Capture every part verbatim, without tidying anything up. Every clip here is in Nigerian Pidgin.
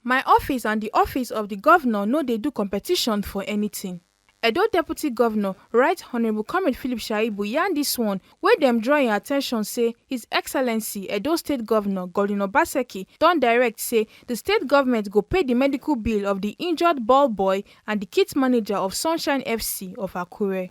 My office and di office of di govnor no dey do competition for anytin. Edo Deputy Govnor, Right Hon Comrade Philip Shaibu, yarn dis one wey dem draw im attention say His Excellency Edo State Govnor Godwin Obaseki don direct say di state government go pay di medical bill of di injured ball boy and di kit manager of Sunshine F C of Akure.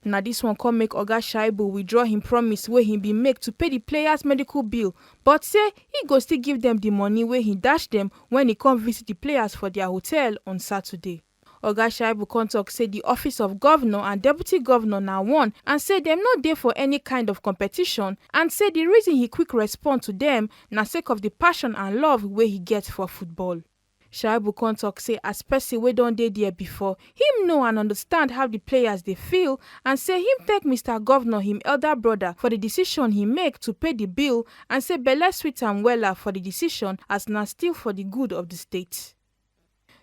Na dis one come make Oga Shaibu withdraw him promise wey he bin make to pay di players medical bill, but say he go still give dem di money wey he dash dem when he come visit di players for dia hotel on Saturday. Oga Shaibu come talk say di office of govnor and deputy govnor na one and say dem no dey for any kind of competition and say di reason he quick respond to dem na sake of di passion and love wey he get for football. Shaibu come talk say as person wey don dey there before, him know and understand how di players dey feel and say him thank Mister Govnor, him elder brother, for di decision he make to pay di bill and say belle sweet am wella for di decision as na still for di good of di state.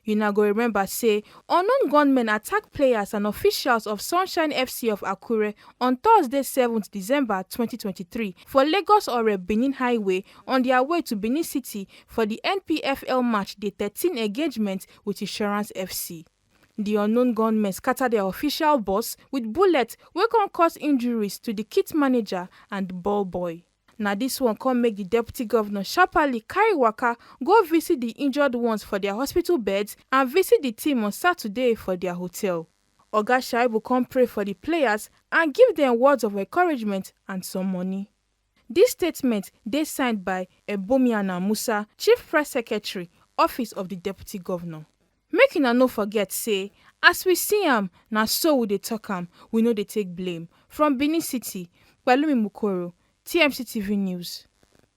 Una go remember say unknown gunmen attack players and officials of Sunshine F C of Akure on Thursday, seventh December twenty twenty-three, for Lagos Ore Benin Highway on their way to Benin City for the N P F L match day thirteen engagement with Insurance F C. The unknown gunmen scatter their official bus with bullets wey come cause injuries to the kit manager and ball boy. Na this one come make the deputy governor sharply carry waka go visit the injured ones for their hospital beds and visit the team on Saturday for their hotel. Oga Shaibu come pray for the players and give them words of encouragement and some money. This statement dey signed by Ebomiana Musa, Chief Press Secretary, Office of the Deputy Governor. Make una no forget say, as we see am, na so we dey talk am, we no dey take blame. From Benin City, Pelumi Mukoro, T M C T V News.